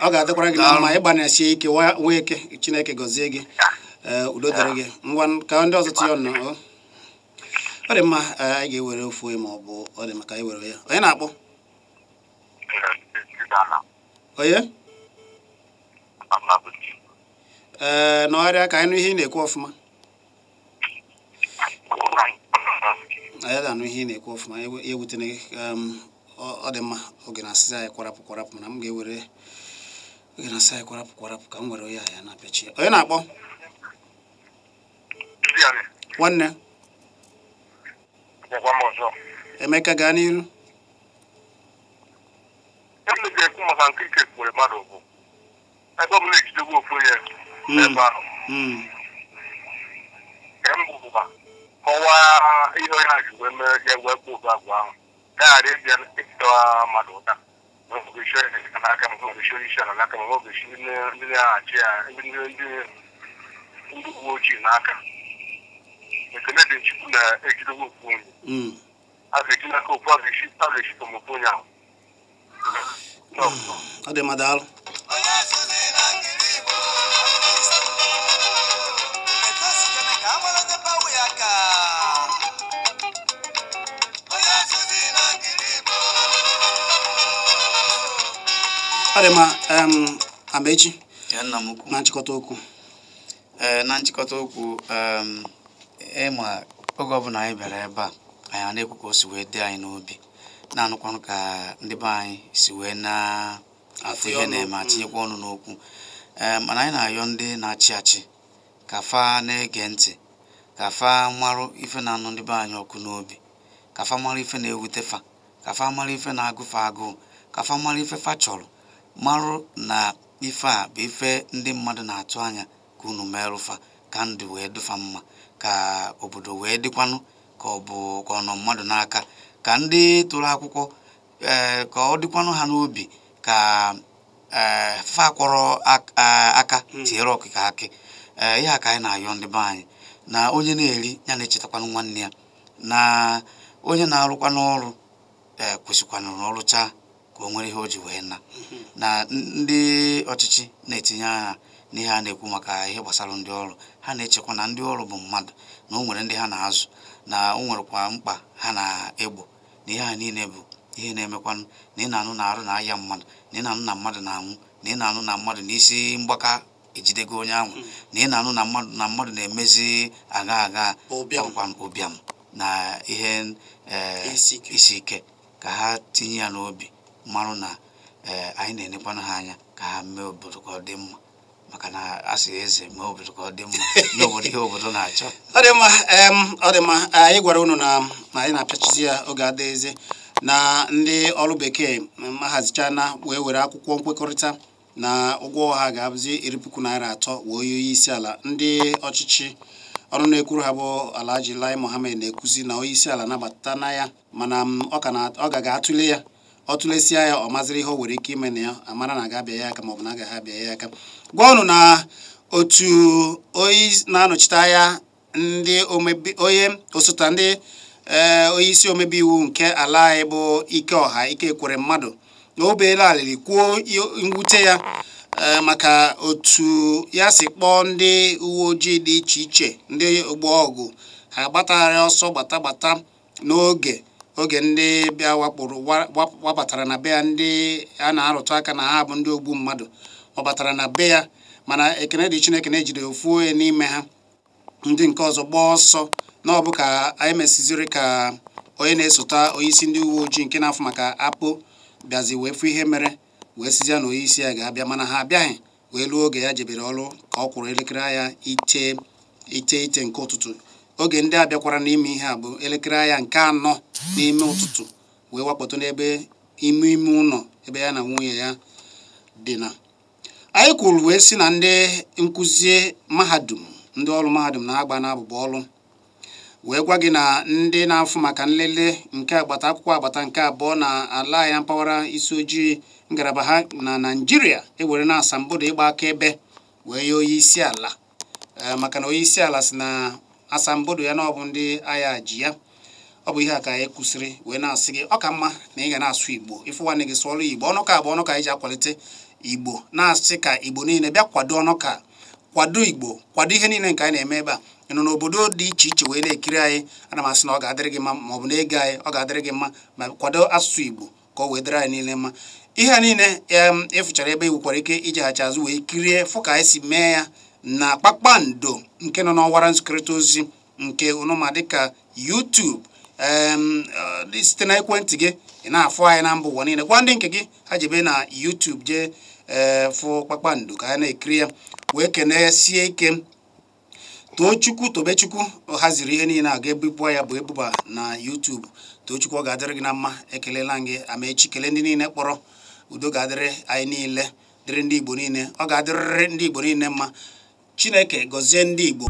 Ọ ga-adịkwara gị na mma. Ịgbanyesie ike Nweke, Chineke gọzie gị. Udo dịrị gị. Ngwa, ka ndị ọzọ tinye ọnụ. Ọ dị mma, anyị ga-ewere ofu onye ma ọ bụ ọ dị maka anyị were ya. Onye na-akpọ? Onye? Ee, nọgharịa ka anyị nụ ihe ị na-ekwu ọfụma. Anyị ga-anụ ihe ị na-ekwu ọfụma ewutene ọ dị mma oge na-asịzi anyị kwarapụ kwarapụ mana m ga-ewere oge na-asị anyị kwarapụ kwarapụ ka m were onye ahịa na-apịachi ya. Onye na-akpọ? Nwanne Emeka, gaa n'iru. Kọwaa ihe onye a ji wee mere ya wee kpụ ụgwọ agwa ahụ ka ghara ịbịa ịtọwa mmadụ ụta n'aka ma ọ ga-esi onye isi ala n'aka ma ọ ga-esi ndị na-achị ya ndị uwe ojii n'aka. Ekele dị Chukwu na-ejidegwu ofu onye a ga-eji n'aka ofu a ga-esi ofu onye ahụ. Ọ dị mma, daalụ. Ọ dị mma, Amaechi, na nchịkọta okwu. Na nchịkọta okwu, ịma oge ọbụla anyị bịara ebe a anyị na-ekwu ka o si wee dị anyị n'obi, na-anụkwanụ ka ndị be anyị si wee na-afụ ihe na-eme atinyekwa ọnụ n'okwu. Mana anyị na-ayọ ndị na-achị achị ka fa na-ege ntị, ka fa marụ ife na-anụ ndị be anyị ọkụ n'obi, ka fa marụ ife na-ewute fa, ka fa marụ ife na-agụ fa agụụ, ka fa marụ ife fa chọrọ, marụ na ife a bụ ife ndị mmadụ na-atụ anya ka unu merụ fa, ka ndụ wee dụfa mma, ka obodo wee dịkwanụ ka ọ bụ ka ọ nọ mmadụ n'aka, ka ndị tụrụ akwụkwọ ka ọ dịkwanụ ha n'obi, ka fa kwọrọ aka tinyere ọkịka akị. Ihe a ka anyị na-ayọ ndị be anyị, na onye na-eri ya na-echetakwanụ nwanne ya, na onye na-arụkwa n'ọrụ kwesịkwanụ na ọrụcha ka o nwere ihe o ji wee na na ndị ọchịchị na-etinye anya n'ihe a na-ekwu maka ihe gbasara ndị ọrụ. Ha na-echekwa na ndị ọrụ bụ mmadụ, na o nwere ndị ha na-azụ, na o nwerekwa mkpa ha na-egbo, na ihe ha niile bụ ihe na-emekwanụ na ị na-anụ na arụ na ahịa mmadụ, na ị na-anụ na mmadụ na-anwụ, na ị na-anụ na mmadụ na isi mgbaka ejidego onye ahụ, na ị na-anụ na mmadụ na-emezi agha agha ọkwa ụbịam na ihe isi ike. Ka ha tinye ya n'obi, marụ na anyị na-enekwanụ ha anya ka ha mee obodo ka ọ dị mma, maka na a sị eze mee obodo ka ọ dị mma n'obodo ihe obodo na-achọ. Ọ dị mma, ọ dị mma. Anyị gwara unu na anyị na-apịachizi ya oge adịghịzi, na ndị ọrụ bekee mahazichana wee were akwụkwọ nkwekọrịta na ụgwọ ha ga-abụzi 10,000 naira wee onye isi ala. Ndị ọchịchị ọrụ na-ekwuru ha bụ Alhaji Lai Mohammed na-ekwuzi na onye isi ala nabata na ya, mana ọ ga ga-atụle ya, ọ tụlesia ya ọ mazịrị ihe o nwere ike ime na ya, amara na aga-abịa ya aka maọbụ na agaghị abịa ya aka. Gwa unu na otu onye na-anọchite anya ndị onye osote ndị onye isi omebe iwu nke ala anyị bụ Ikeọha Ike Mmadụ na obeela alịrị kwuo mwute ya maka otu ya si kpọọ ndị uwe ojii dị iche iche ndị ogbo ọgụ ha gbatagharị ọsọ gbata gbata n'oge oge ndị bịa wakporo wabatara na be ya, ndị a na-arụtụ aka na ha bụ ndị ogbu mmadụ wabatara na be ya, mana ekene dị Chineke na-ejide ofu onye n'ime ha, ndị nke ọzọ gbaa ọsọ. Na ọ bụ ka anyị mesiziri ka onye na-esota onyeisi ndị uwe ojii nke na-afụ maka apụ bịazi wee fụ ihe mere, wee sizia na onye isi ya ga-abịa, mana ha abịaghị wee luo oge ya jebere ọrụ ka ọ kwụrụ elekere anya iteghete nke ụtụtụ. Oge ndị a bịakwara n'ime ihe a bụ elekere anya nke 4 n'ime ụtụtụ, wee wakpoto n'ebe ime ime ụlọ ebe ya na nwunye ya dị. Na anyị kwuru wee sị na ndị nkụzi mahadum, ndị ọrụ mahadum na-agba n'abụbọ ọrụ, wee gwa gị na ndị na-afụ maka nlele nke agbata akwụkwọ agbata nke 2 na ala anyị na mpaghara isi ojii ngalaba ha na Naịjirịa ewere na asambodo ịgba akaebe wee nye onye isi ala, maka na onye isi ala si na asambodo ya na ọ bụ ndị agha ji ya. Ọ bụ ihe a ka anyị kwụsịrị wee na-asị gị ọ ka mma na ị ga na-asụ Igbo, ịfụ nwanne gị sụọrọ Igbo. Ọnụka bụ ọnụka anyị ji akwalite Igbo, na-asị ka Igbo niile bịa kwado ọnụka, kwado Igbo, kwado ihe niile nke anyị na-eme ebe a. Ị nọ n'obodo dị iche iche wee na-ekiri anyị, ana m asị na ọ ga-adịrị gị mma, ma ọ bụ na-ege anyị ọ ga-adịrị gị mma, ma kwado asụsụ Igbo ka ọ wee dịrị anyị niile mma. Ihe a niile ịfụchara ebe iwukwara ike ijeghachi azụ wee kirie fụ ka anyị si mee ya na kpakpando nke nọ n'ọwara nzikọrịta ozi nke ụnụma dịka YouTube. Site na ekwentị gị ị na-afụ anyị na mba ụwa niile. Gwa ndị nke gị ha jebe na YouTube jee fụ Kpakpando ka anyị na-ekiri ya wee kenee sie ike. Tochukwu Tobechukwu haziri ihe niile a ga-ebupụ ya bụ ebuba na YouTube. Tochukwu, ọ ga-adịrị gị na mma. Ekelela gị Amaechi, kelee ndị niile kpọrọ. Udo ga-adịrị anyị niile, dịrị ndị Igbo niile. Ọ ga-adịrịrị ndị Igbo niile mma. Chineke gọzie ndị Igbo.